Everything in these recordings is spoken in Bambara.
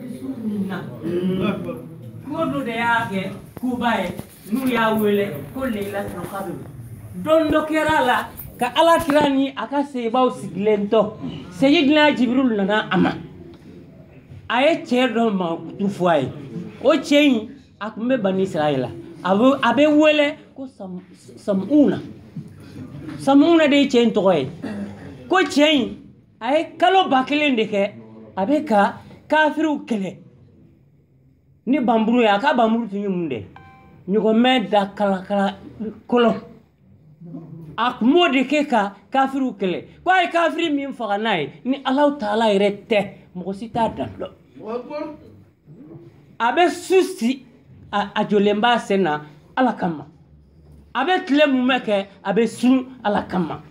Bi su min na ko dɔ de y'a kɛ koba ye n'u y'a wele ko Laylatul Qadr. Don dɔ kɛra a la ka Ala kira ni a ka seyibaw sigilen tɔ, Seyidina Jibril nana a ma, a ye cɛ dɔ mankutu fɔ a ye. O cɛ in a tun bɛ Bani Israɛla, a bɛ wele ko Samuna. Samuna de ye cɛ in tɔgɔ ye. Ko cɛ in a ye kalo 1000 de kɛ a bɛ ka kafiriw kɛlɛ ni banburu ye. A ka banburu tun ye mun de ye? Ɲɔgɔnmɛ da kalakala kɔlɔn. A tun b'o de kɛ ka kafiriw kɛlɛ. Ko a ye kafiri min faga n'a ye, ni Alahu taala yɛrɛ tɛ, mɔgɔ si t'a dan dɔn. A bɛ su si a jɔlen b'a sen na Ala kama, a bɛ tile mun kɛ a bɛ sun Ala kama.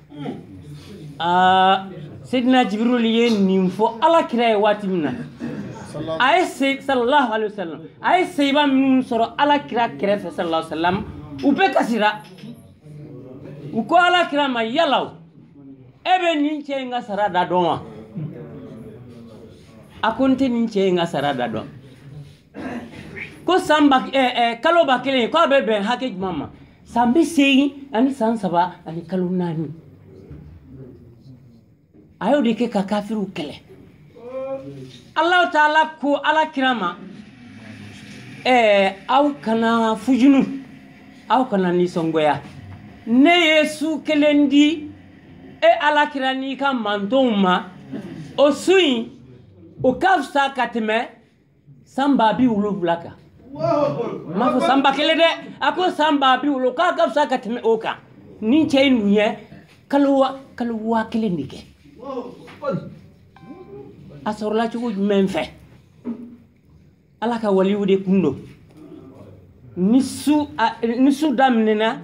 Aa, Seydina Jibril ye nin fɔ Ala kira ye waati min na, a ye sallallahu alaihi wasallam, a ye seyiba minnu sɔrɔ Ala kira kɛrɛfɛ sallallahu alaihi wasallam, u bɛɛ kasira. U ko Ala kira ma, yala e bɛ nin cɛ in ka sara da dɔn wa? A ko n tɛ nin cɛ in ka sara da dɔn. Ko san ba kalo 1000, ko a bɛ bɛn hakɛ jumɛn ma? San 83 ani san 3 ani kalo 4. A y'o de kɛ ka kafiriw kɛlɛ. Alahu taala ko Ala kira ma, aw kana fujunu, aw kana nisɔngoya. Ne ye su kelen di e Ala kira n'i ka mantonw ma, o su in o ka fisa ka tɛmɛ san 70000 kan. N m'a fɔ san 1000 dɛ, a ko san 70000, k'a ka fisa ka tɛmɛ o kan. Nin cɛ in dun ye kalo 1000 de kɛ. A sɔrɔla cogo jumɛn fɛ? Ala ka waliw de kun don. Ni su daminɛna,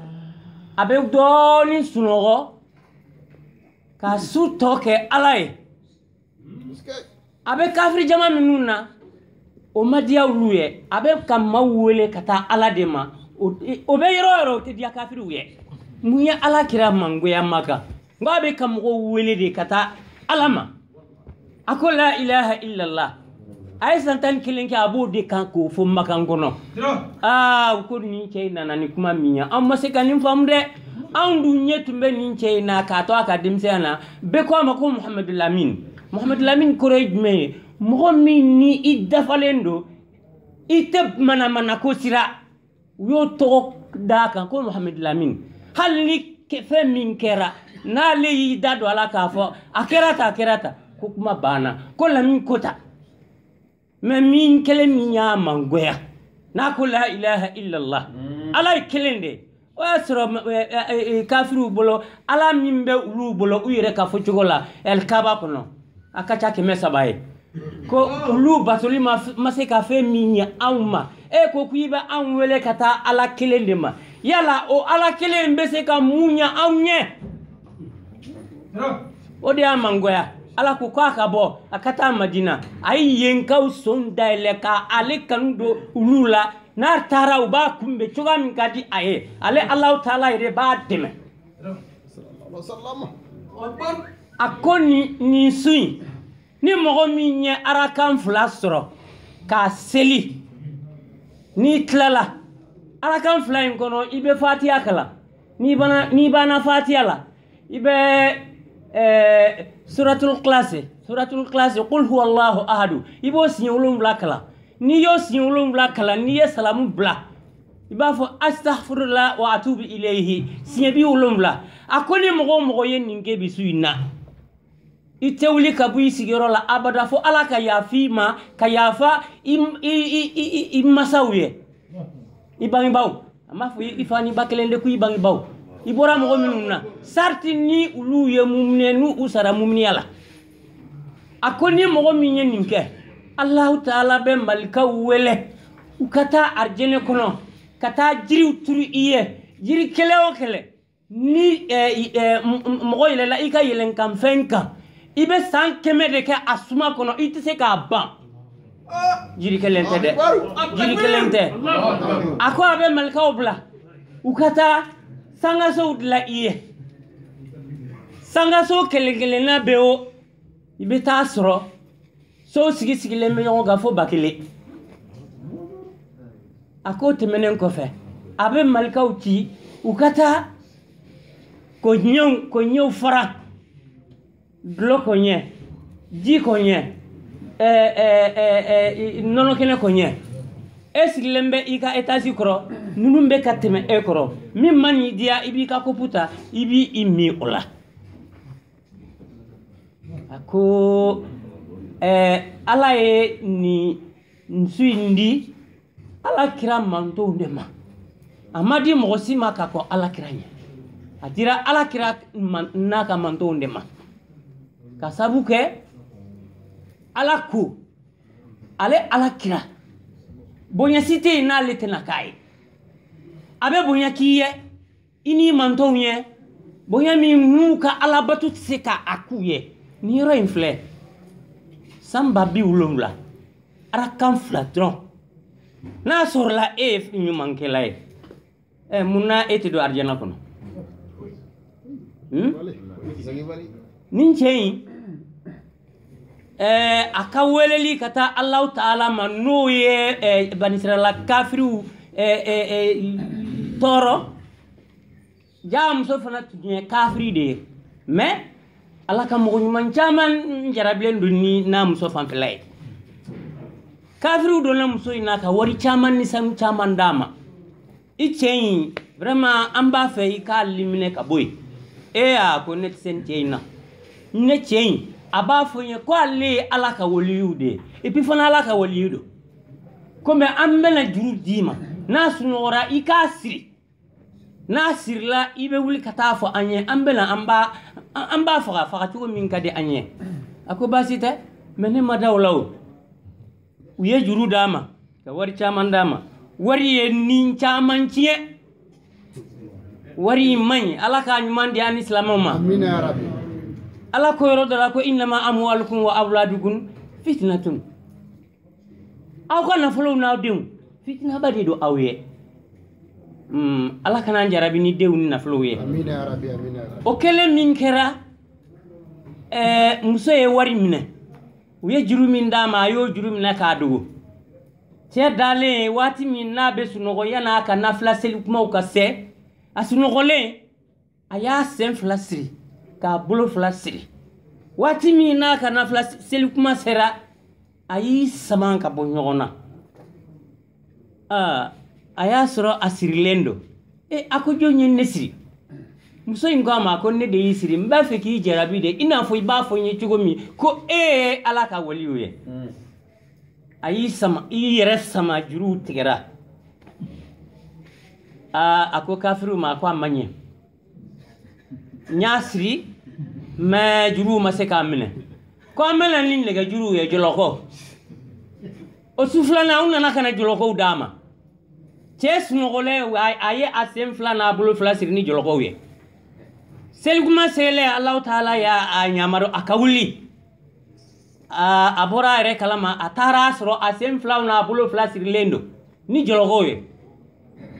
a bɛ dɔɔnin sunɔgɔ ka su tɔ kɛ Ala ye. A bɛ kafiri jama minnu na, o ma diya olu ye. A bɛ ka maaw wele ka taa Ala de ma, o bɛ yɔrɔ o yɔrɔ, o tɛ diya kafiriw ye. Mun ye Ala kira mangoya Maka? N ko a bɛ ka mɔgɔw wele de ka taa Ala ma. A ko la ilaha illallah. A ye san 11 kɛ a b'o de kan k'o fɔ Makan kɔnɔ. Aa, u ko nin cɛ in nana ni kuma min ye, an ma se ka nin faamu dɛ. Anw dun ɲɛ tun bɛ nin cɛ in na k'a to a ka denmisɛnya na. Bɛɛ ko a ma ko Muhamadu Lamini. Muhamadu Lamini kɔrɔ ye jumɛn ye? Mɔgɔ min ni i dafalen don, i tɛ manamana ko sira. U y'o tɔgɔ d'a kan ko Muhamadu Lamini. Hali ni fɛn min kɛra, n'ale y'i da don a la k'a fɔ a kɛra tan, a kɛra tan, ko kuma banna, ko Lamini ko ta. Mɛ min kelen min y'a mangoya, n'a ko la ilaha illallah, Ala ye kelen de ye. O y'a sɔrɔ kafiriw bolo, Ala min bɛ olu bolo u yɛrɛ ka fɔ cogo la Ɛlikaba kɔnɔ, a ka ca 300 ye. Ko olu batoli ma se ka fɛn min ɲɛ anw ma, e ko k'i bɛ anw wele ka taa Ala kelen de ma. Yala o Ala kelen bɛ se ka mun ɲɛ anw ɲɛ? O de y'a mangoya. Ala ko k'a ka bɔ a ka taa Madina. A ye yenkaw son dayɛlɛ ka ale kanu don olu la. N'a taara u b'a kunbɛn cogoya min ka di a ye, ale Alahu taala yɛrɛ b'a dɛmɛ. A ko nin su in, ni mɔgɔ min ye arakan 2 sɔrɔ k'a seli, n'i tilala arakan 2 in kɔnɔ, i bɛ fatiya kalan. N'i banna fatiya la, i bɛ suratul kilasi, suratul kilasi qul huwa Allahu ahadu, i b'o siɲɛ 7 kalan. N'i y'o siɲɛ 7 kalan, n'i ye salamu bila, i b'a fɔ astaghfirullah wa atubu ilayhi siɲɛ 70. A ko ni mɔgɔ o mɔgɔ ye nin kɛ bi su in na, i tɛ wuli ka bɔ i sigiyɔrɔ la abada fo Ala ka yafa i ma, ka yafa i masaw ye, i bangebaaw. A m'a fɔ i fa ni ba kelen de, ko i bangebaaw. I bɔra mɔgɔ minnu na, sariti ni olu ye mumuni n'u u sara mumuniya la. A ko ni mɔgɔ min ye nin kɛ, Alahu taala bɛ malikaw wele u ka taa arijɛnɛ kɔnɔ ka taa jiriw turu i ye. Jiri kelen o kelen ni mɔgɔ yɛlɛla i ka yɛlɛnkanfɛn kan, i bɛ san 100 de kɛ a suma kɔnɔ, i tɛ se k'a ban. Jiri kelen tɛ dɛ, jiri kelen tɛ. A ko a bɛ malikaw bila u ka taa sangasow dilan i ye. Sangaso kelen kelenna bɛ o, i bɛ taa sɔrɔ Sow sigi sigilen bɛ ɲɔgɔn kan fo 1000. A k'o tɛmɛnen kɔfɛ a bɛ malikaw ci u ka taa ko ɲɛw fara dulɔ ko ɲɛ ji ko ɲɛ nɔnɔ kɛnɛ ko ɲɛ. E sigilen bɛ i ka étage kɔrɔ, ninnu bɛ ka tɛmɛ e kɔrɔ, min man n'i diya i b'i ka kopu ta i b'i min o la. A ko Ala ye nin su in di Ala kira mantonw de ma. A ma di mɔgɔ si ma ka kɔn Ala kira ɲɛ. A dira Ala kira n'a ka mantonw de ma. Ka sabu kɛ Ala ko ale Ala kira bonya si tɛ yen n'ale tɛna k'a ye. A bɛ bonya k'i ye i n'i mantonw ye, bonya min n'u ka alabatu tɛ se ka a k'u ye. Nin yɔrɔ in filɛ san 70,000 arakan 2 dɔrɔn. N'a sɔrɔla e ye ɲumankɛla ye, mun na e tɛ don arijana kɔnɔ? Nin cɛ in a ka weleli ka taa Alahu taala ma n'o ye banisirala kafiriw tɔɔrɔ. Ja muso fana tun ye kafiri de ye, mais Ala ka mɔgɔ ɲuman caman jarabilen don ni n'a muso fanfɛla ye. Kafiriw donna muso in na ka wari caman ni sanu caman d'a ma. I cɛ in vraiment an b'a fɛ i k'a liminɛ ka bɔ yen. E a ko ne tɛ se nin cɛ in na. Ne cɛ in a b'a fɔ n ye ko ale ye Ala ka waliyu de ye, et puis fana Ala ka waliyu don. Komi an bɛna juru d'i ma, n'a sunɔgɔra i k'a siri, n'a sirila i bɛ wuli ka taa fɔ an ye, an bɛna an b'a faga cogo min ka di an ye. A ko baasi tɛ, mais ne ma da o la o. U ye juru d'a ma ka wari caman d'a ma. Wari ye nin caman tiɲɛ. Wari in man ɲi. Ala k'a ɲuman di an ni silamɛw ma. Amina ya Rabbi. Ala ko yɔrɔ dɔ la ko innama amwalukum wa awladukum fitnatun. Aw ka nafolow n'aw denw fitinaba de don aw ye. Ala kana an jarabi ni denw ni nafolow ye. Amina ya Rabbi, amina ya Rabbi. O kɛlen min kɛra, muso ye wari minɛ. U ye juru min d'a ma, a y'o juru minɛ k'a dogo. Cɛ dalen waati min n'a bɛ sunɔgɔ yan'a ka nafila seli kumaw ka se, a sunɔgɔlen a y'a sen 2 siri k'a bolo 2 siri. Waati min n'a ka nafila seli kuma sera, a y'i sama ka bɔ ɲɔgɔn na. A y'a sɔrɔ a sirilen don. A ko jɔn ye ne siri? Muso in ko a ma ko ne de y'i siri, n b'a fɛ k'i jarabi de, i n'a fɔ i b'a fɔ n ye cogo min ko e ye Ala ka waliyu ye. A y'i sama, i yɛrɛ sama, juruw tigɛra. A ko kafiriw ma ko a ma ɲɛ. N y'a siri, mais juruw ma se k'a minɛ. Ko an bɛna ni nɛgɛjuruw ye, jɔlɔkɔ. O su filanan, u nana ka na jɔlɔkɔw d'a ma. Cɛ sunɔgɔlen, a ye a sen 2 n'a bolo 2 siri ni jɔlɔkɔw ye. Selikuma selen, Alahu taala y'a yamaru a ka wuli. A bɔra a yɛrɛ kalama, a taara sɔrɔ a sen 2 n'a bolo 2 sirilen don ni jɔlɔkɔw ye.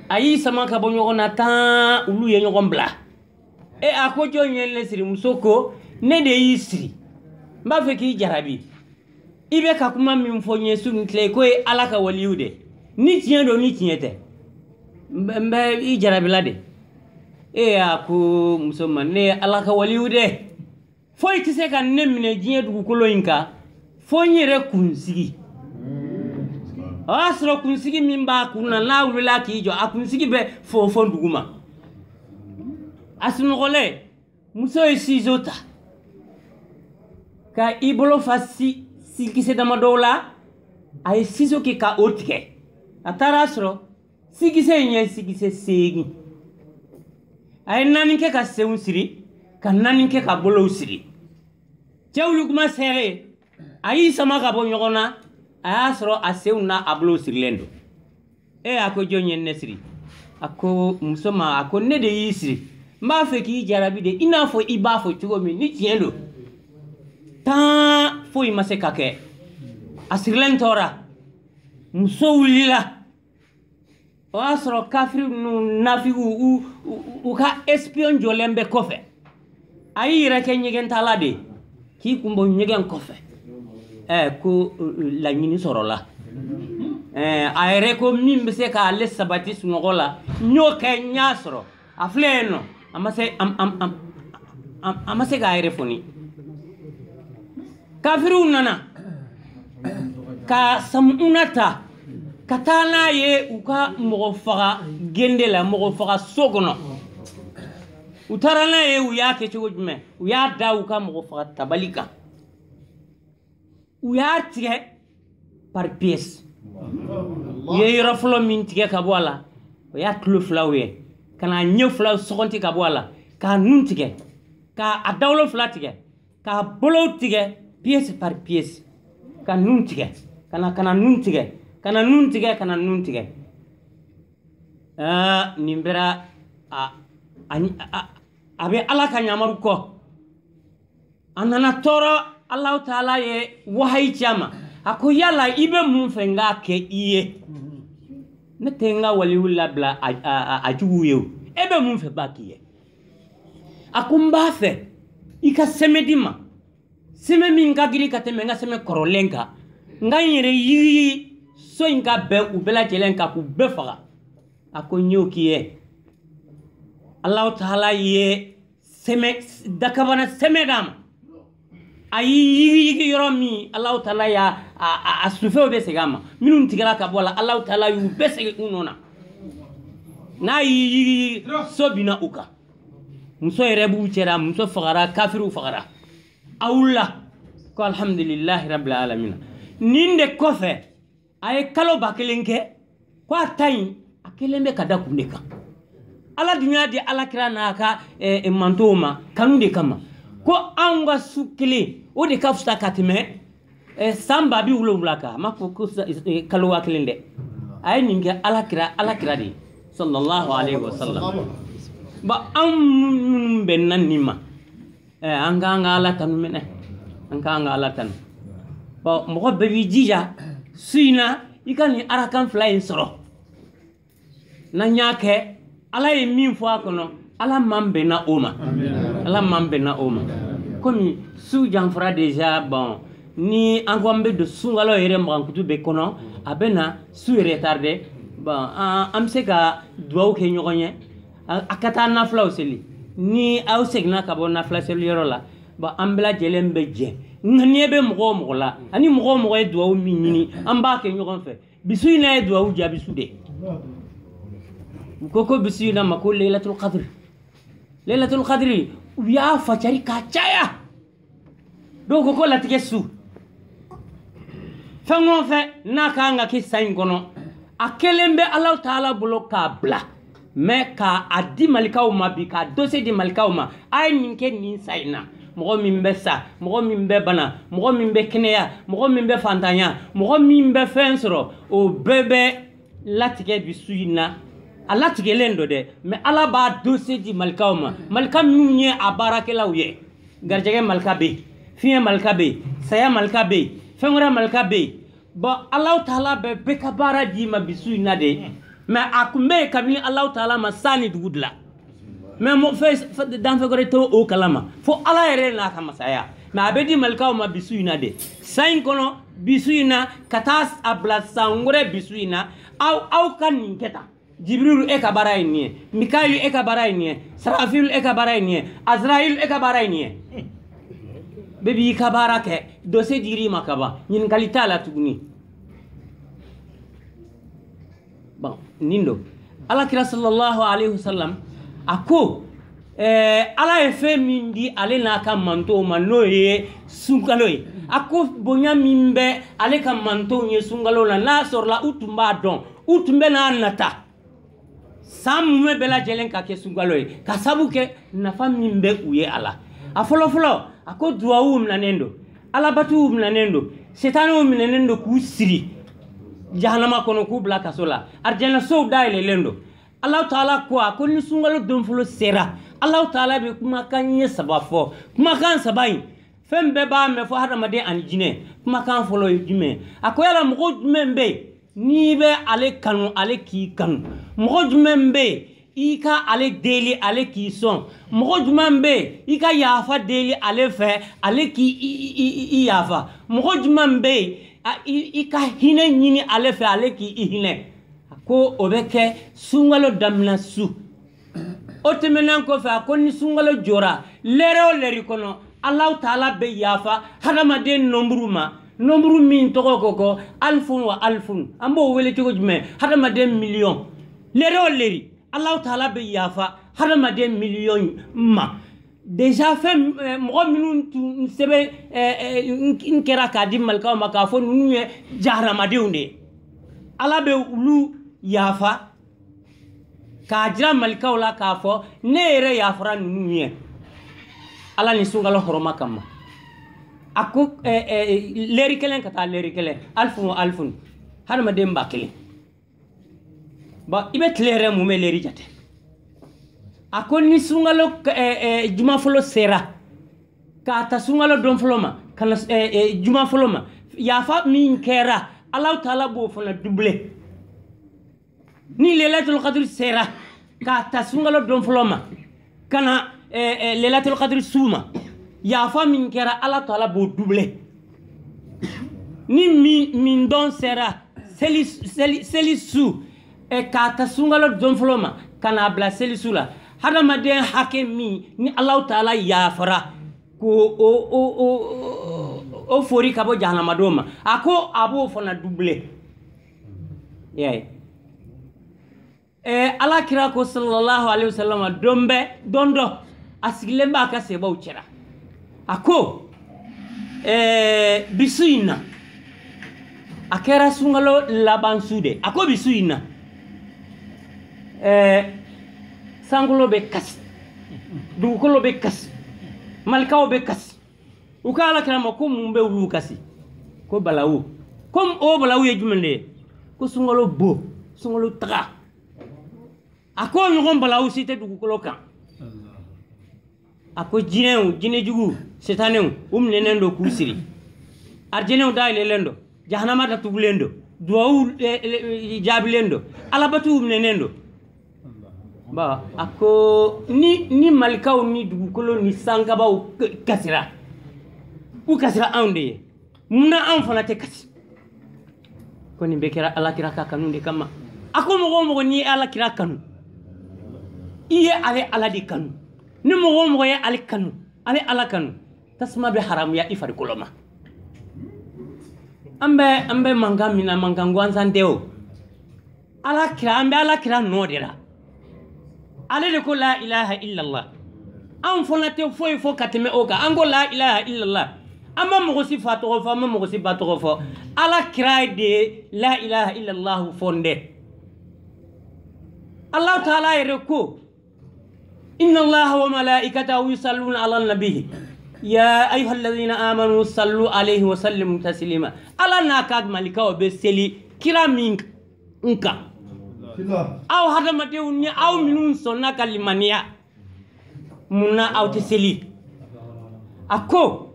A y'i sama ka bɔ ɲɔgɔn na tan, olu ye ɲɔgɔn bila. A ko jɔn ye ne siri? Muso ko ne de y'i siri, n b'a fɛ k'i jarabi. I bɛ ka kuma min fɔ n ye su ni tile, k'o ye Ala ka waliyu de. Ni tiɲɛ don ni tiɲɛ tɛ, n bɛ i jarabila de. A ko muso ma ne ye Ala ka waliyu de. Foyi tɛ se ka ne minɛ diɲɛ dugukolo in kan fo n yɛrɛ kunsigi. O y'a sɔrɔ kunsigi min b'a kun na, n'a wulila k'i jɔ, a kunsigi bɛ fofo duguma. A sunɔgɔlen, muso ye ciseau ta ka i bolo fa sikisɛ damadɔw la, a ye ciseau kɛ ka o tigɛ. A taara sɔrɔ sikisɛ in ye sikisɛ 8. A ye 4 kɛ ka senw siri, ka 4 kɛ ka bolow siri. Cɛ wuli kuma sere, a y'i sama ka bɔ ɲɔgɔn na, a y'a sɔrɔ a senw n'a a bolow sirilen don. A ko jɔn ye ne siri? A ko muso ma, a ko ne de y'i siri, n b'a fɛ k'i jarabi de, i n'a fɔ i b'a fɔ cogo min ni tiɲɛ don. Tan foyi ma se ka kɛ. A sirilen tora. Muso wulila. O y'a sɔrɔ kafiri ninnu nafigiw u ka espion jɔlen bɛ kɔfɛ. A y'i yɛrɛ kɛ ɲɛgɛntala de ye, k'i kun bɔ ɲɛgɛn kɔfɛ. Ko laɲini sɔrɔla. A yɛrɛ ko min bɛ se k'ale sabati sunɔgɔ la, n y'o kɛ, n y'a sɔrɔ. A filɛ yen nɔ, a ma se a ma se k'a yɛrɛ foni. Kafiriw nana ka Samuna ta ka taa n'a ye u ka mɔgɔ faga gende la, mɔgɔ faga so kɔnɔ. U taara n'a ye, u y'a kɛ cogo jumɛn? U y'a da u ka mɔgɔ faga tabali kan, u y'a tigɛ par pièce. U ye yɔrɔ fɔlɔ min tigɛ ka bɔ a la, o y'a tulo filaw ye, ka na ɲɛ filaw sɔgɔnti ka bɔ a la, k'a nun tigɛ, k'a dawolo fila tigɛ, k'a bolow tigɛ pièce par pièce, ka nun tigɛ, ka na nun tigɛ, ka na nun tigɛ, ka na nun tigɛ. Nin bɛra a bɛ Ala ka ɲamaru kɔ. A nana tɔɔrɔ, Alahu taala ye wahayi ci a ma. A ko yala i bɛ mun fɛ n k'a kɛ i ye? Ne tɛ n ka waliw labila a juguw ye o. E bɛ mun fɛ b'a k'i ye? A ko n b'a fɛ i ka sɛmɛ di n ma, sɛmɛ min ka girin ka tɛmɛ n ka sɛmɛ kɔrɔlen kan, n ka n yɛrɛ yiri so in ka bɛn u bɛɛ lajɛlen kan k'u bɛɛ faga. A ko n y'o k'i ye. Alahu taala ye sɛmɛ dakabana sɛmɛ d'a ma. A y'i yigiyigi yɔrɔ min, Alahu taala y'a a sufɛw bɛ segin a ma. Minnu tigɛra ka bɔ a la, Alahu taala y'u bɛɛ segin u nɔ na. N'a y'i yigiyigi, so binna u kan. Muso yɛrɛ b'u cɛra, muso fagara, kafiriw fagara. A wulila ko alhamdulilahi rabbil alamina. Nin de kɔfɛ a ye kalo 1000 kɛ ko a ta in a kelen bɛ ka da kun de kan. Ala dun y'a di Alakira n'a ka mantow ma kanu de kama, ko anw ka su kelen o de ka fisa ka tɛmɛ san 70000 kan. A ma fɔ ko kalo 1000 dɛ. A ye nin kɛ Alakira de ye sallallahu alaihi wa sallam. Bon, anw minnu bɛnna nin ma, an k'an ka Ala tanu minɛ, an k'an ka Ala tanu. Bon, mɔgɔ bɛɛ b'i jija su in na i ka nin arakan fila in sɔrɔ. N'an y'a kɛ, Ala ye min fɔ a kɔnɔ, Ala m'an bɛnna o ma. Ala m'an bɛnna o ma. Komi su janfara déjà, bon, ni an ko an bɛ don sunkalo yɛrɛ magankutu bɛɛ kɔnɔ, a bɛ na su retardé. Bon, an bɛ se ka duwawu kɛ ɲɔgɔn ye, a ka taa nafilaw seli. Ni aw seginna ka bɔ nafila seliyɔrɔ la, bon, an bɛɛ lajɛlen bɛ jɛ. Ŋaniya bɛ mɔgɔ o mɔgɔ la, ani mɔgɔ o mɔgɔ ye duwawu min ɲini, an b'a kɛ ɲɔgɔn fɛ. Bi su in na ye duwawu jaabi su de. U ko ko bi su in na ma ko Laylatul Qadr. Laylatul Qadr, u y'a facari k'a caya. Dɔw ko ko latigɛ su. Fɛn o fɛn n'a kan ka kɛ san in kɔnɔ, a kelen bɛ Alahu taala bolo k'a bila. Mais k'a di malikaw ma bi, k'a dossier di malikaw ma, a ye nin kɛ nin sa in na. Mɔgɔ min bɛ sa, mɔgɔ min bɛ bana, mɔgɔ min bɛ kɛnɛya, mɔgɔ min bɛ fantanya, mɔgɔ min bɛ fɛn sɔrɔ, o bɛɛ bɛ latigɛ bi su in na. A latigɛlen don dɛ, mais Ala b'a dossier di malikaw ma. Malika minnu ye a baarakɛlaw ye, garijɛgɛ malika bɛ yen, fiɲɛ malika bɛ yen, saya malika bɛ yen, fɛn wɛrɛ malika bɛ yen. Bon, Alahu taala bɛ bɛɛ ka baara d'i ma bi su in na de. Mais a kun bɛ yen kabini Alahu taala ma san ni dugu dilan. Mais fɛn danfɛn wɛrɛ t'o o kalama fo Ala yɛrɛ n'a ka masaya. Mais a bɛ di malikaw ma bi su in na de. San in kɔnɔ bi su in na ka taa a bila san wɛrɛ bi su in na, aw ka nin kɛ tan. Jibrilu e ka baara ye nin ye, Mikayilu e ka baara ye nin ye, Sarafilu e ka baara ye nin ye, Azrayilu e ka baara ye nin ye. Bɛɛ b'i ka baara kɛ, dossier dir'i ma ka ban, ɲininkali t'a la tuguni. Bon, nin don. Alakira sallallahu alaihi wasallam a ko Ala ye fɛn min di ale n'a ka mantow ma, n'o ye sunkalo ye. A ko bonya min bɛ ale ka mantow ye sunkalo la, n'a sɔrɔla u tun b'a dɔn, u tun bɛ n'a nata san mumɛ bɛɛ lajɛlen ka kɛ sunkalo ye, ka sabu kɛ nafa min bɛ u ye a la. A fɔlɔ fɔlɔ, a ko duwawuw minɛnen don, alabatuw minɛnen don, setanɛw minɛnen don k'u siri jahanama kɔnɔ k'u bila kaso la, arijanasow dayɛlɛlen don. Alahu taala ko a ko ni sunkalo donfolo sera, Alahu taala bɛ kumakan ɲɛ saba fɔ. Kumakan saba in, fɛn bɛɛ b'a mɛn fɔ hadamaden ani jinɛ. Kumakan fɔlɔ ye jumɛn? A ko yala mɔgɔ jumɛn bɛ yen n'i bɛ ale kanu, ale k'i kanu? Mɔgɔ jumɛn bɛ yen I ka ale deli ale k'i sɔn. Mɔgɔ jumɛn bɛ yen i ka yafa deli ale fɛ ale k'i i yafa. Mɔgɔ jumɛn bɛ yen i ka hinɛ ɲini ale fɛ ale k'i i hinɛ. A ko o bɛ kɛ sunkalo daminɛ su. O tɛmɛnen kɔfɛ a ko ni sunkalo jɔra lɛrɛ o lɛri kɔnɔ Alahu taala bɛ yafa hadamaden nɔnburu ma. Nɔnburu min tɔgɔ ko alifun wa alifun, an b'o wele cogo jumɛn? Hadamaden miliyɔn. Lɛrɛ o lɛri Alahu taala bɛ yafa hadamaden miliyɔn ma. Déjà fɛn mɔgɔ minnu tun sɛbɛn n kɛra k'a di malikaw ma k'a fɔ ninnu ye jahanamadenw de ye, Ala bɛ olu yafa k'a jira malikaw la k'a fɔ ne yɛrɛ yafara ninnu ye Ala ni sunkalo hɔrɔma kama. A ko lɛri kelen ka taa lɛri kelen, alifun o alifun, hadamaden 1000. Bon, i bɛ tile yɛrɛ mun bɛ lɛri jate. A ko ni sunkalo juma fɔlɔ sera k'a ta sunkalo don fɔlɔ ma ka na juma fɔlɔ ma, yafa min kɛra Alahu taala b'o fana doublé. Ni Lailatul Qadr sera k'a ta sunkalo don fɔlɔ ma ka na Lailatul Qadr su ma, yafa min kɛra Ala taala b'o doublé. Ni min dɔn sera seli su k'a ta sunkalo don fɔlɔ ma ka n'a bila seli su la, hadamaden hakɛ min ni Alahu taala yafara k'o o fori ka bɔ jahanamadenw ma, a ko a b'o fana doublé. I y'a ye Ala kira ko sallallahu alaihi wasallam don bɛɛ don dɔ a sigilen b'a ka sebaw cɛla, a ko bisu in na, a kɛra sunkalo laban su de, a ko bisu in na sankolo bɛ kasi, dugukolo bɛ kasi, malikaw bɛ kasi. U ka Ala kira ma ko mun bɛ olu kasi? Ko balawu. Ko o balawu ye jumɛn de ye? Ko sunkalo bo, sunkalo taga. A ko ɲɔgɔn balawu si tɛ dugukolo kan. A ko jinɛw, jinɛjugu, setanɛw, u minɛnen don k'u siri. Arijɛnɛw dayɛlɛlen don, jahanama datugulen don, duwawu jaabilen don, alabatuw minɛnen don. Bon, a ko ni malikaw ni dugukolo ni sankabaw kasira, u kasira anw de ye, munna anw fana tɛ kasi? Ko nin bɛɛ kɛra Ala kira ka kanu de kama. A ko mɔgɔ o mɔgɔ n'i ye Ala kira kanu, i ye ale Ala de kanu. Ni mɔgɔ o mɔgɔ ye ale kanu, ale Ala kanu, tasuma bɛ haramuya i farikolo ma. An bɛ mankan min na, mankan gansan tɛ o. Ala kira, an bɛ Ala kira nɔ de la. Ale de ko la ilaha illallah. Anw fana tɛ foyi fɔ ka tɛmɛ o kan. An ko la ilaha illallah. An ma mɔgɔ si fa tɔgɔ fɔ, an ma mɔgɔ si ba tɔgɔ fɔ. Ala kira de ye la ilaha illallah fɔ n dɛ. Alahu taala yɛrɛ ko inna allaha wa malaikatahu yusalluna ala nabihi ya ayyuhalladhina amanu sallu alayhi wa sallimu taslima. Ala n'a ka malikaw bɛ seli kira min kan. Aw hadamadenw ni aw minnu sɔnna ka limaniya, munna aw tɛ seli? A ko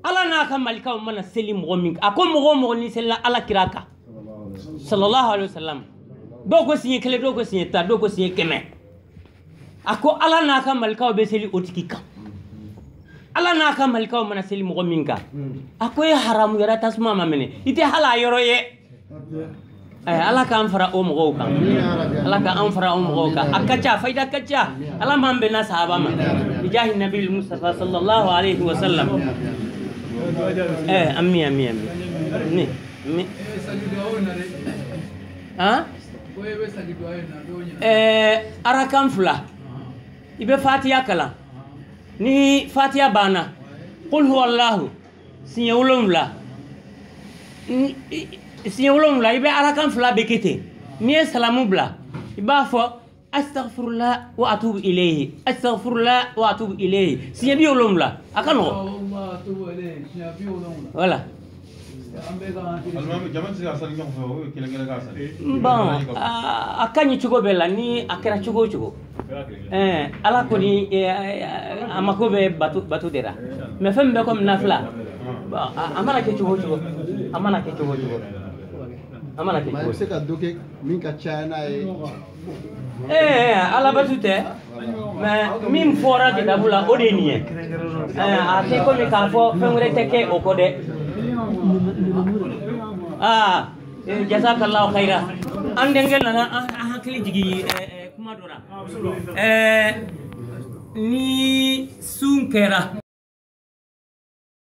Ala n'a ka malikaw mana seli mɔgɔ min kan, a ko mɔgɔ o mɔgɔ n'i selila Ala kira kan sallallahu alaihi wasallam, dɔw ko siɲɛ 1, dɔw ko siɲɛ 10, dɔw ko siɲɛ 100, a ko Ala n'a ka malikaw bɛ seli o tigi kan. Ala n'a ka malikaw mana seli mɔgɔ min kan, a ko e haramuyara tasuma ma minɛ, i tɛ hali a yɔrɔ ye. Ala k'an fara o mɔgɔw kan, Ala k'an fara o mɔgɔw kan. A ka ca, fayida ka ca. Ala m'an bɛnna sahaba ma bijahi nabil mustafa sallallahu alaihi wa sallam. Ami ami ami ni mi han arakan 2 i bɛ Fatiha kalan. Ni Fatiha banna, qul huwallahu siɲɛ 7, siɲɛ 7 i bɛ arakan 2 bɛ kɛ ten. N'i ye salamu bila, i b'a fɔ astaghfirullah wa atubu ilayhi, astaghfirullah wa atubu ilayhi siɲɛ 70. A ka nɔgɔn. Voilà. Bon, a ka ɲi cogo bɛɛ la, ni a kɛra cogo o cogo. Ala kɔni a mako bɛ bato de la. Mais fɛn min bɛ komi nafila, bon, a mana kɛ cogo o cogo, a mana kɛ cogo o cogo. An mana kɛ Mais i cogo bɛ se ka dɔ kɛ min ka ca n'a ye. Alabatu tɛ, mais min fɔra kitabu la, o de ye nin ye. A tɛ komi k'a fɔ fɛn wɛrɛ tɛ kɛ o kɔ dɛ. Aa, jazakallahu khaira. An denkɛ nana an hakili jigin kuma dɔ la. Ni sun kɛra.